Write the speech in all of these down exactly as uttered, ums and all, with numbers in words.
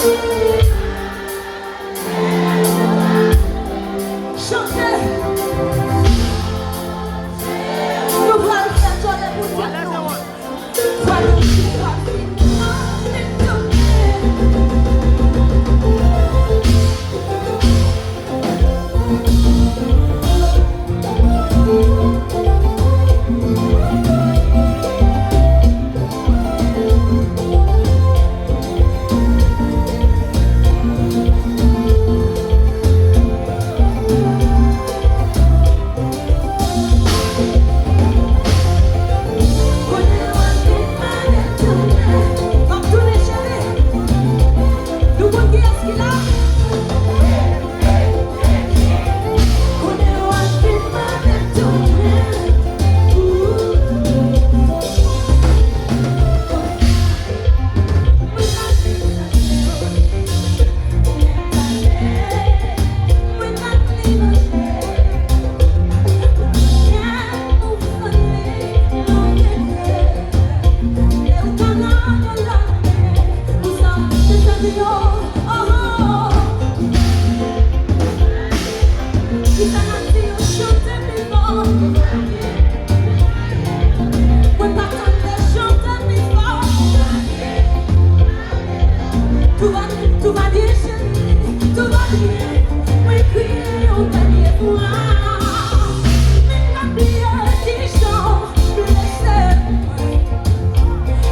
Chante. Nou pral fè tòlè pou tèt nou. Pral fè tòlè pou tèt nou. Tout va byen, tout va byen, cheri, tout va byen. Mwen kriye yon dènye fwa. Men pa bliye kijan w blese mwen.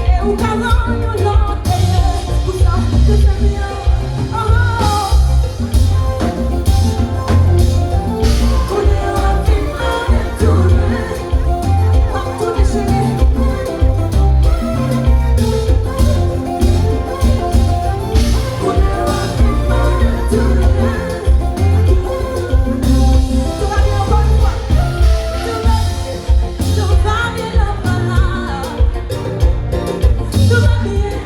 E ou ka rann yon lòt dènye pou sa, pou sa byen. Oh. Kounye a w ap vin mande tounen. W ap tounen, cheri. Kounye a w ap vin mande tounen. Tout va byen, ankò yon fwa. Tout va byen. Tout va byen, love pa la. Tout va byen,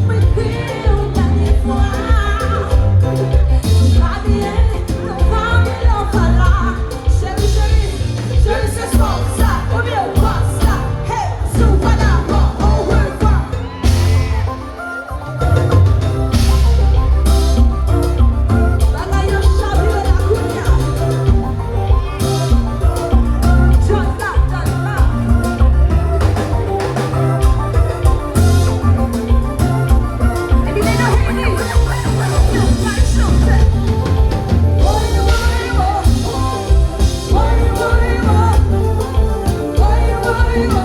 mwen kriye yon dènye fwa. Tout va byen, tout va byen, love pa la. Cheri, cheri, cheri, se swa sa, oubyen w pa sa. Hey, si w pa dakò, orevwa. Bagay yo chavire la kounye a. Just like that, ah. Epi nèg yo hate it. Yo pa chante. Woy, woy, woy. Woy, woy, woy. Woy, woy, woy.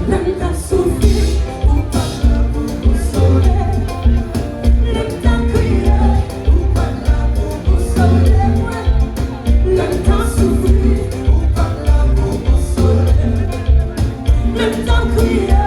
Lè m t ap soufri, ou pa t la pou konsole m. Lè m t ap kriye, ou pa t la pou konsole mwen. Lè m t ap soufri, ou pa t la pou konsole m. Lè m t ap kriye,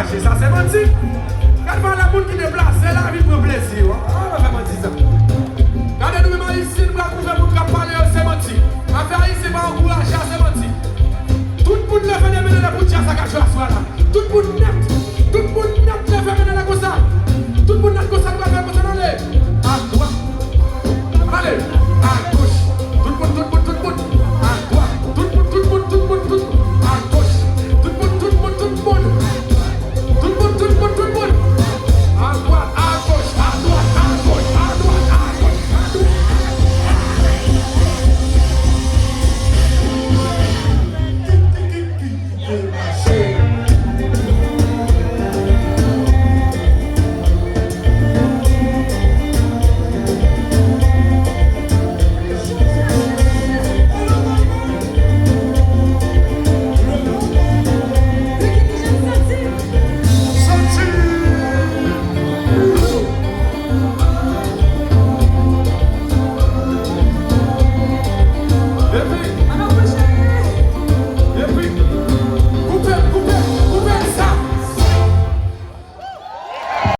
Sa se manti. Gad valè moun ki deplase la vin pran plezi yo. Ah, mwen fè manti sa.